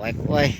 Poek euy.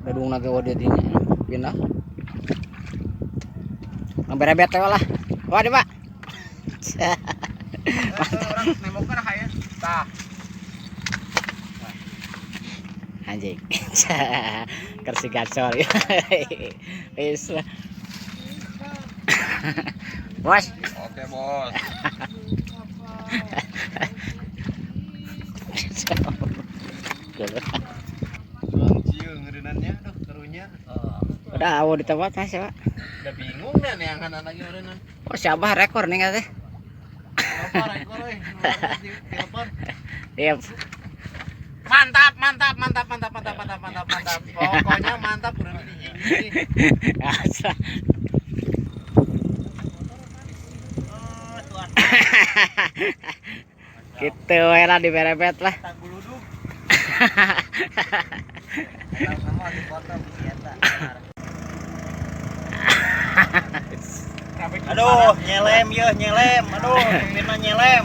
Dadung naga wadah dinya pindah. Ang berebet we lah. Wah, Pak. Orang nembokan hayang. Tah. Anjing. Kersi gacor. Wis. Bos. Oke, Bos. Suang cieu ngeureunannya, aduh karunya. Udah awo di tempat Mas ya, Pak. Udah bingung dah nih yang lagi ngeureunnan. Oh, siapa rekor nih katanya? Apa rekor euy? Telepon. Iya. Mantap, mantap, mantap, mantap, mantap, mantap, mantap, mantap. Pokoknya mantap udah tinggi. Asa. Gitu we lah di berebet lah. Tangguluduk. Aduh, nyelem ya, nyelem. Aduh, supirna nyelem.